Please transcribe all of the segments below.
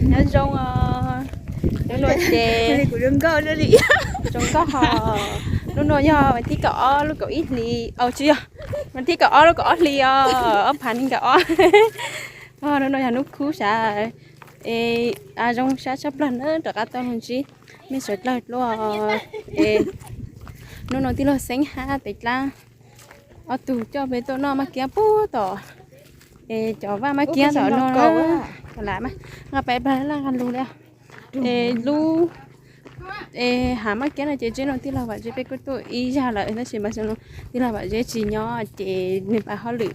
Nyob zoo os. Hnub no ces zoo nkauj ho. Hnub no yog vas thib kaum ob lub kaum ib hli, au tsis yog, vas thib kaum ob lub kaum ob hli os, ob phav nees nkaum ob. Hnub no yog hnub khub sav, es zoo sab tshaj plaws na, rov qab tau los ntsib nej sawv daws dua. Es hnub no tij laug Xeeb hab Tes Dlaab ob tug coj peb tuaj noj maj kiab puag tom, es cov vaj maj kiab tom no, nqa pais plag laj nqa lug li. Es lub, es hav maj kiab no ces tij laug Vam Zeb peb kuj tuaj ib zag lawm tab sis mas xyoo no tij laug Vam Zeb tsis nyob ces nws pab hauj lwm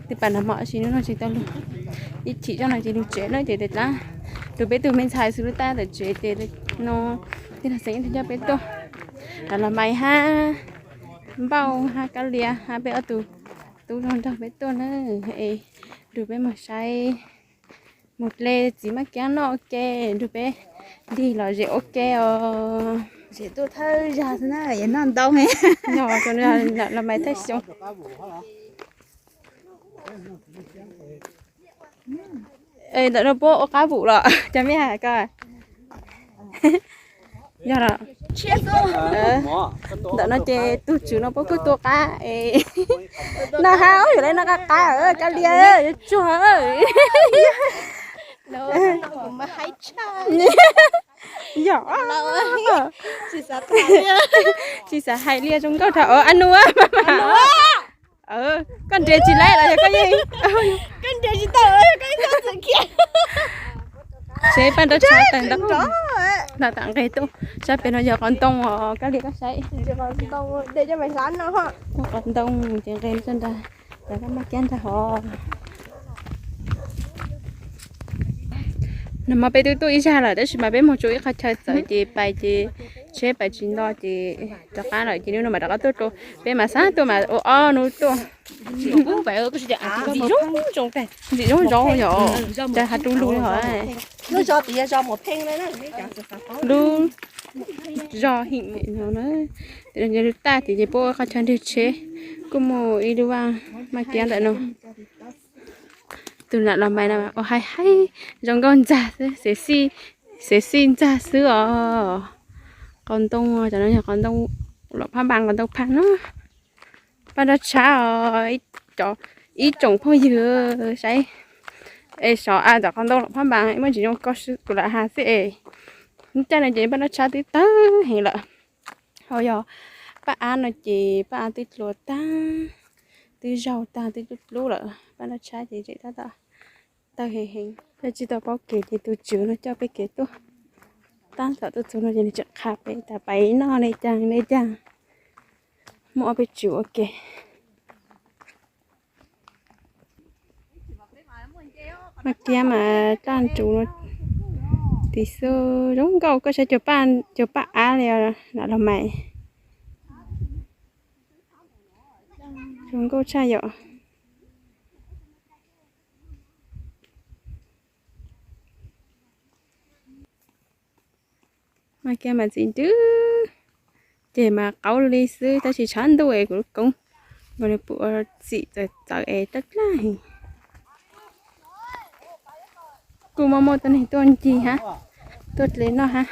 twb pab nag hmo tab sis hnub no tsis tau lug. Ib chim zoj no ces lug tsev na ces Tes Dlaab, tus peb tug me ntxhais xwb lub tab tom tsev ces no tij laug Xeeb coj peb tuaj. Los Maiv hab Npauj hab Kab Liab hab peb ob tug tub zoo nrog peb tuaj na. Es nrug peb mus saib, mus dle txiv maj kiab noj ua ke, nrug peb dig los zem ua ke os. Zem tuaj thawj zag xwb na, yog noj ntau. Los Maiv thawj xyoo. Ntawm no puab ua qab vum los cov me ko. Yog los, ntawm no ces tug tswv no puab kuj tua qab es noj hab, yuav le noj qab qab, Kab Liab yuav tsuag. Yog, tsis xav hais li zoo nkauj dhau. Anus, koj nrhiav tsis laib los yog koj yeej, seb paj nrab tshab tawg ntau, nqa tam nqes tuaj. Sab pem no yog qos ntoo os, Kab Liab koj saib. Qos ntoo ces nqes rau nrag, cov maj kiab nrag hov. Nag hmo peb twb tuaj ib zag lawm tab sis mas peb moog tsuas ib qhov chaw txawv ces pais ces tsheb pais tsis nto ces rov qab lawm ces hnub no mas rov qab tuaj rau, peb mas xav tuaj mas ua ob hnub tuaj. Ntxim zoo zoo yom, cas has rau lug li hov. Lub zog him no, lub taj tim ces puab ua qhov chaw nrug tsheb, kuj muaj ib lub vaj maj kiab ntawm no. Tus nam los mais no ua haib haib zoo nkauj ntxag xwb, xev xij ntxag xwb os. Qos ntoo, cov no yog qos ntoo, los phab npas qos ntoo phaj no. Paj nrab tshab os, ib tsoom phooj ywg saib es sov a, tom qos ntoo los phab npas muaj ntsis zoo ko kuv lam has xwb es. Lub caij no ces paj nrab tshab twb tawg heev lawm. Ho yog paj ab no ces paj ab twb dlua tag, twb zaug tag, twb dlub dlub lawm. Paj nrab tshab ces tseem tab tom tawg heev heev. Peb tsis tau paub kev ces tus tswv no coj peb kev tuaj. Tab tom tuaj txug no ces nws tseem qha peb tas pais noj ne caag ne caag. Muaj ob peb tswv ua ke. Maj kiab mas daj ntsug no, tis xwb zoo nkauj, koj saib cov paj ab li nam los mais, zoo nkauj tshaj yom. Maj kiab mas txim ntws, ces mas qaub li xwb tab sis tshav ntuj es kuv lub koob mas nws pum ua txim txawv txawv es daj daj heev. Kuj muaj muaj tuab neeg tuaj ncig hab, tuaj dle noj hab.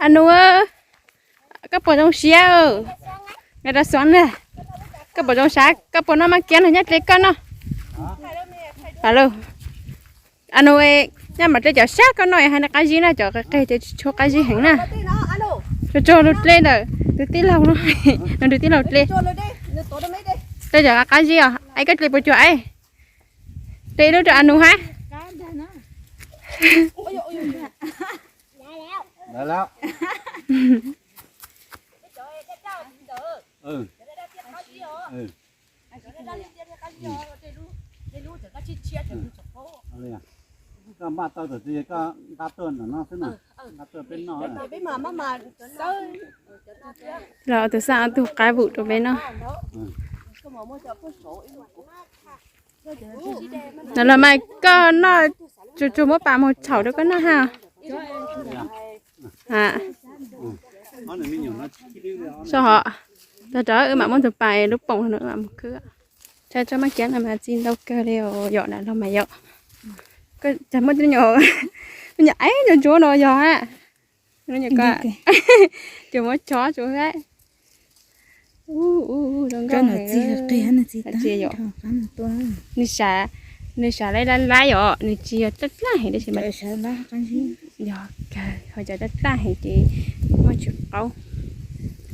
Anus, koj puas zoo siab? Nga rau xuav na, koj puas zoo siab? Koj puas noj maj kiab no nyob dle koj noj? Anus, nyob mam dle cov sab koj noj hais nws qab zib na, cov qis qis ces tsis tshua qab zib heev na. Tsuag tsuag lug dle ntawm tus tij laug no, nws tus tij laug dle. Dle cov qab zib os, es koj dle puas cuag es? Dle lub rau Anus hab. Los tus xaab ob tug qab vum rau peb noj. Nam los mais koj noj, tsuag tsuag muab pas moog txhaum rau koj noj hab. Sab hov, tag rov wb mam muab tus pas lub poom no wb mam mus khwb. Tshaj tsob maj kiab no mas txi ntau kawg li os yom, nam los mais yom. Cas muaj tej nyuam, nyuam aib ntsuab ntsuab no yog a. Cov muab chob tsuav a. Zoo nkauj heev. Nws sav, nws sav laib laib laib os, nws tsis yog daj daj heev tab sis mas yog kawg, ho cov daj daj heev ces muaj tsis qaub.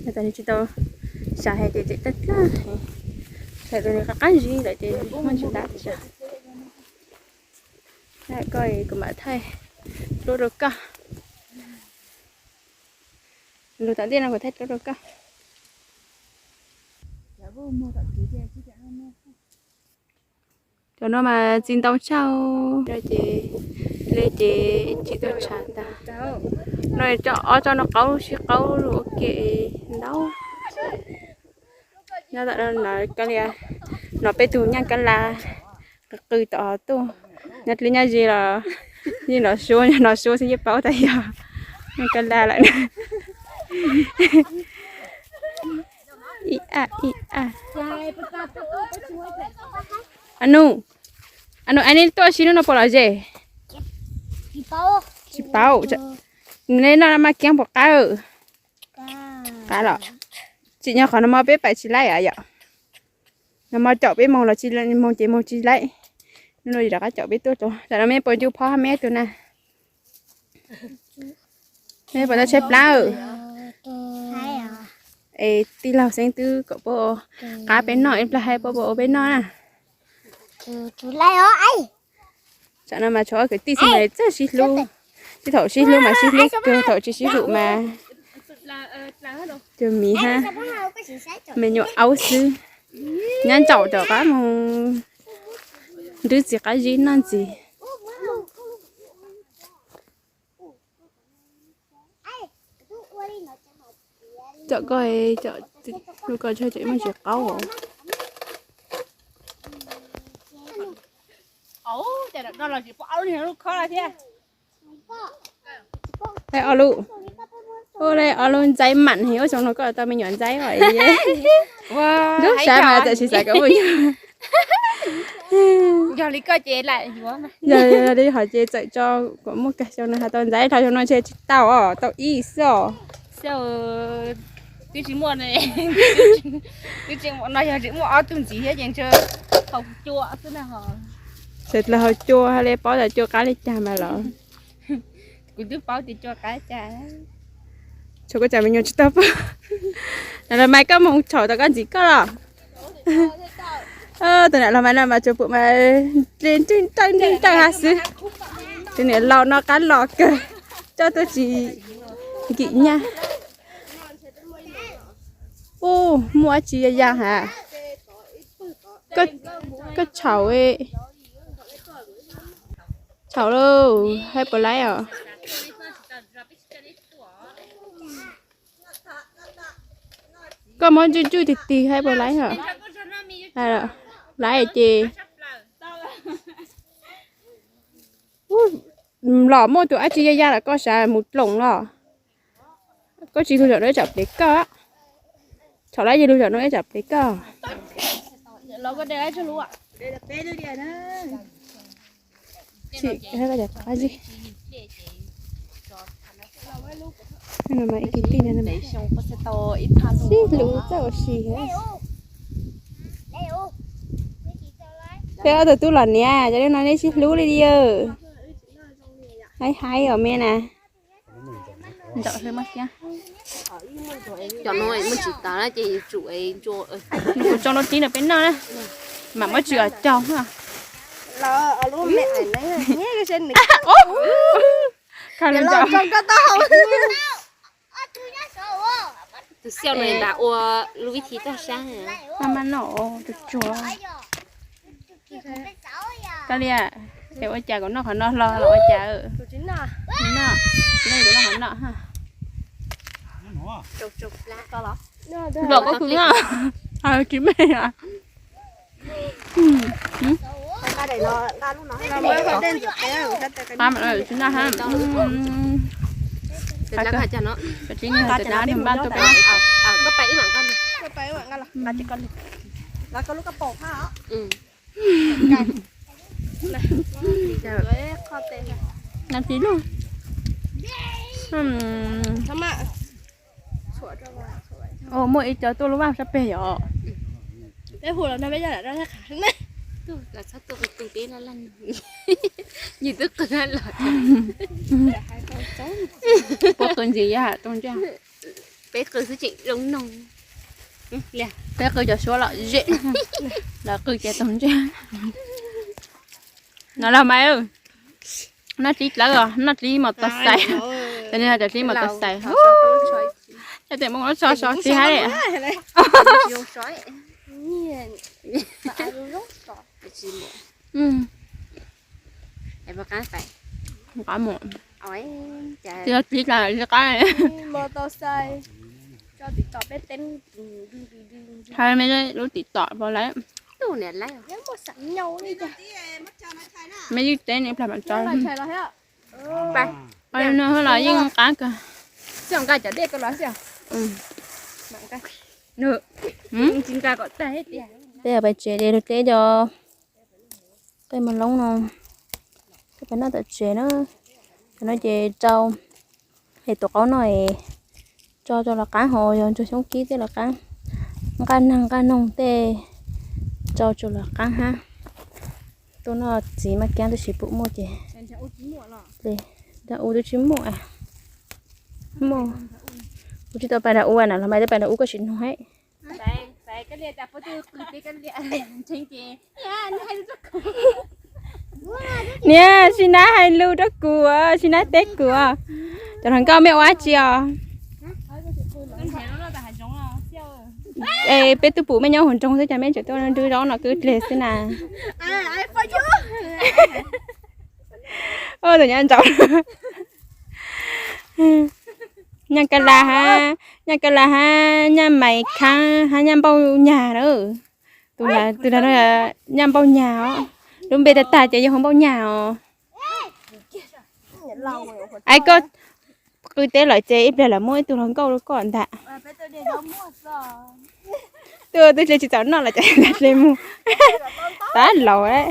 Yog tas nws tsis tau sav heev ces tseem daj daj heev. Thaum tus nws qab qab zib lawm ces muaj tsis dab tsi. Koj, kuv mam thaij duab rau koj. Lug tom ntej no kuv thaij duab rau koj. Cov no mas txiv ntau tshaj, ces li ces tsis tuaj tshav tag. No coj ob tsob no qaub sib qaub ua ke ntau. Nyob tom no, no peb tug nyaj kab la qw qw tom hov tuaj. Nyob dlib nyob ze los yeej nrov suab, nrov suab xwb yeej paub tas yog nyaj kab la lawm. Ib a ib a. Anus, Anus, neb tuaj sib hnub no puas lom zem? Tsis paub. Neb noj maj kiab puas qab? Qab los. Tsim nyog qhov no mo peb pais tsis laib yom. No mo caum peb moog los tsis moog ces moog tsis laib. Hnub no rov qab caum peb tuaj rau, tam no meb puas ncu phob hab meb tug na? Meb puas tau tshaib plab? Es tij laug Xeeb twb kom puab qab peb noj ib plag hab puab puas ua peb noj na. Tam no mas tshuav ob kwv tij xwb mas txawj sib hlub, tib thaum sib hlub mas sib hlub kawg, thaum tsis sib hlub mas cuag miv hab me nyuam aub xwb. Nyab ntsaum tom qab moog nrwb txiv qab zib noj ntxiv. Tom koj, tom koj tshaj tseem muaj tsis qaub os. Lub khob thiab. Laib ob lub, ua laib ob lub ntxaib mam heev, ua xyoo no koj tau me nyuam ntxaib os. Lub sab mas txawm tsis xav kom muaj yug. Yog li koj ces lam yuav. Yog li hov ces txawm tso kom muaj kag xyoo no has tau ntxaib, dhau xyoo no ntshe tsis tau os, tau ib xwb os. Twb tsis muaj, twb tsis muaj no yog tsis muaj ob tug ntxiv thiab ces ntshe haus cua xwb na ho. Sawv dlawg haus cua li, paub tas cua qab li cas mas los. Kuv twb paub tias cua qab cas. Tshuav koj cov me nyuam tsis tau pom. Nam los mas koj moog tshau tom koj ntxiv koj los. Tus nam los mas no mas tsuas pum mas nrawj nrawj hab xwb. Tus niam laus no qab los kawg, coj tuaj tsis nkim nyaj. Ub, muaj dab tsi ya ya has? Koj tshau, tshau lauj, haib puas laib os? Koj muab ntsuj ntsuj tig tig haib puas laib os? Laib ces los muaj tus dab tsi ya ya lawm koj sav mus dloom los. Koj tsis lug zaum no ib tsam plev koj. Thaum lawv yog lug zaum no ib tsam plev koj. Sib hlub txawj ua si. Peb ob tug tub los niam, cov no nej sib hlub li diam. Haib haib os me na. Cov no muaj tsis tas ces yuav tsum, yuav tsum tso rau tib no peb noj na. Mam muab tsis os caug. Tus xiauj no ntas ua lub vib thi toj sab. Koj maj noj tus tsuag. Koj li, es ua cas kuv noj qhov no hlo los ua cas? Noj, kuv noj qhov no. Los koj kuv noj. Tsis me. Tsis noj hab. Koj pais ib mam nqa. Nab tib lub. Muaj ib co tuaj lub vaj sab peg yom. Puab qw ntxiv yam tau ntsej. Peb qw xwb tseem zoo noog. Peb qw cov suab lom zem, lawv qw ces tau ntsej. No los mas, noj dlib dlawb os, noj dlib mos tos xais. Cov niag cov dlib mos tos xais. Cov tes mus so so tsis hab. Qab mus. Tis dlib dlawb tsis qab. Hab mej lub tim tom pab lawm. Mej yeej teb ne plag mam tso. Los yeej qab kawg. Peb pais tsev de lug teb cov qej mos loob no, peb pais noj tom tsev na. Cov no ces rau es tus qaub no es tso rau los qaab hov, yog ntsuag xyoob kib tej los qaab, nqaj nag nqaj noog tej tso rau los qaab hab. Tuaj noj txiv maj kaab tab sis pum muaj ces, nrag u twb tsis muaj. Muaj, kuv tsis tau pais nrag u na, los mas twb pais nrag u koj tsis nug hab. Niam, tsis nab hais lus rau kuv, tsis nab teb kuv. Cov hluas nkauj mej ua dab tsi os? Es peb twb pum mej nyob hauv nroog xwb cas mej tseem tuaj nrwb zaub no kub dleg xwb na. Tus nyob nraud. Nyaj Kab Las hab, Nyaj Kab Las hab Nyaj Mais Khaab hab Nyaj Npauj Nyag na. Tus, tus Nyaj Npauj Nyag os. Lub npe tag tag ces yog hu Npauj Nyag os. Ai koj qw teb lawm ces ib pliag lawv muaj ib tug hluas nkauj rau koj ntag. Twb, twb dle tsis txaus noj lawm ces dle mus. Tab laus.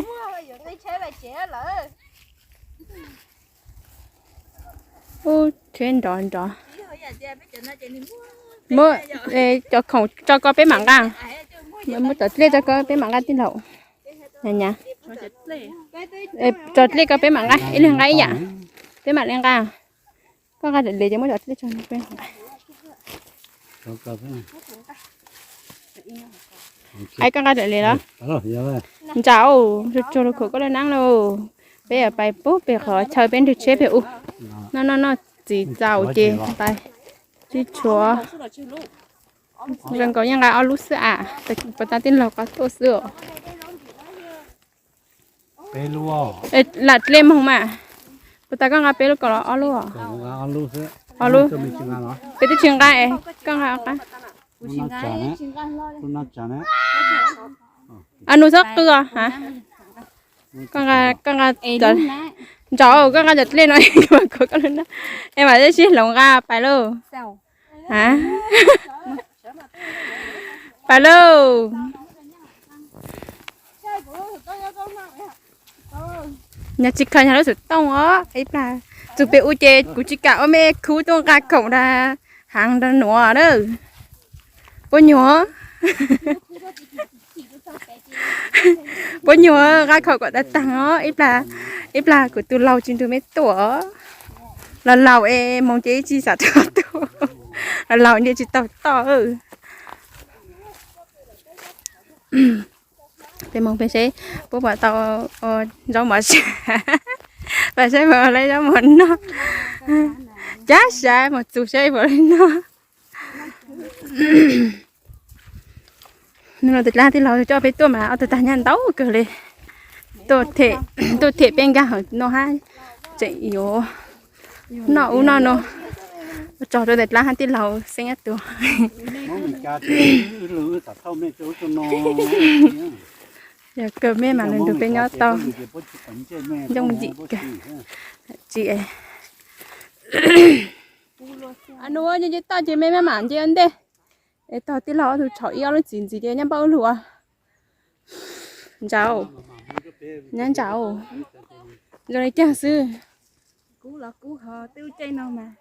Ub, tsheb nrov nrov. Muab cov khoom tso ko peb mam nqa. Muab cov dlej tso ko peb mam nqa tij laug. Cov dlej ko peb mam nqa, ib leeg nqa ib yam. Peb mam li nqa. Koj nqa dlej ces muab cov dlej tso peb nqa. Ai koj nqa dlej los? Ntsa, tsuag tsuag lug khuam koj lub neeb lauj. Peb yuav pais pub pem qhov chaw peb nrug tsheb pem u. Noj noj noj txiv txaus ces pais. Tsis tshuav. Zoo nkaus yeej nqa ob lub xwb as, puas tas tij laug qab tuaj xwb os. Lam dlej moog mas. Puas tas koj nqa peb lub ko los ob lub? Ob lub. Peb twb tsis nqa es koj nqa qab. Nus txhob qw os. Koj nqa, ntsauv, koj nqa cov dlej no, es mam sib hloov nqa pais lauj. Pais lauj. Nyag tsis khaws nyag lub xov tooj os ib plag. Txug pem u ces kuv tsis kam ua mej khub tuaj nqa khoom dag haav rau nuav na. Puab nyuag, puab nyuag nqa khoom kom tag taag os ib plag. Ib plag kuv tus laug tsis nrug mej tuaj. Laus laus es moog ces ib tsi xav tuaj, laus laus nce tsis taug toj. Peb moog peb seb puab puas tau zaub mov, peb seb puas tau zaub mov noj. Cab sab moog txug seb puas tau noj. Nub nua tes dlab tij laug coj peb tuaj mas ob tug tag nyaj ntau kawg li. Tuaj them peb nkaag hauv no hab, tseem yuav noj ub noj nuav. Tso rau tes dlab hab tij laug xeeb ib tug. Yog kawg mej mas nrug peb nyob tau yooj yim kawg. Tsis, nub nce toj ces mej maj mam nce ua ntej. Es tog tij laug ob tug tshau ib ob lub txiv ntxiv ces nyob npaj ub lug. Ntsauv, nyob ntsauv. Zoo li cas xwb? Kub los kub ho twb caij no mas.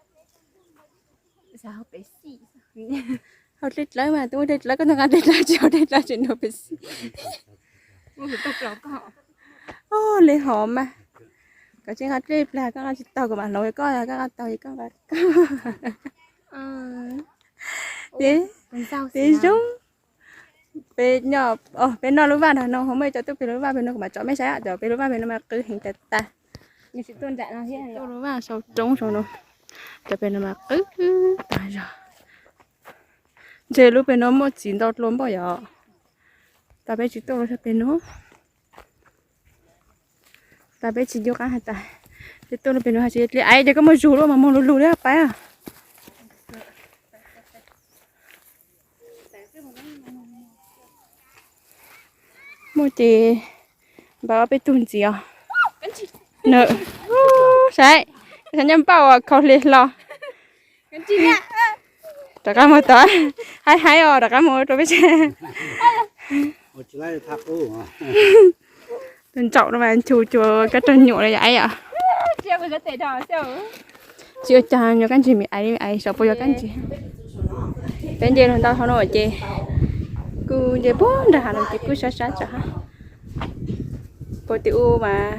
Xav hau pem xij. Hau dlej dlawb mas, twb ua dlej dlawb, koj nqa dlej dlawb tsis hau dlej dlawb tsis nug pem xij. Ua tau plaus koj. Oj, li hov mas. Koj tsis nqa dlej plag, koj nqa tsis tau, kuv mam hloov koj, koj nqa tau koj nqa koj. Ces, ces zoo. Peb noj, peb noj lub vaj no, ho muaj ib co tuaj pem lub vaj pem no, kuv mam tsom mej saib, cov pem lub vaj pem no mas qwb heev tas tas. Tuaj lub vaj sau roob sau no, cov pem no mas qwb tas zog. Ntshe lub pem no muaj txiv ntau dlua npaum yom. Tas peb tsis tuaj lub pem no. Tas peb tsis ncu qab has tas, peb tuaj lub pem no has tsis li aiv ces koj muaj zug lub mas moog lug lug li pab. Muaj ces npaj ob peb tug ntxiv os. Nws, saib, saib nyob npauj khaus hli hlo. Rov qab mus tod, haib haib os, rov qab mus rau peb tsev. Tus ntsaum no mas nchu cua kab raug nyuam li yom aiv yom. Tsis ua cas, nyuam kab ntsig me aiv, me aiv saum puas yuav kab ntsig. Peb nce los ntau dhau no ces kuj nce puag nram hav no ces kuj sab sab tsam hab. Puag tim ub mas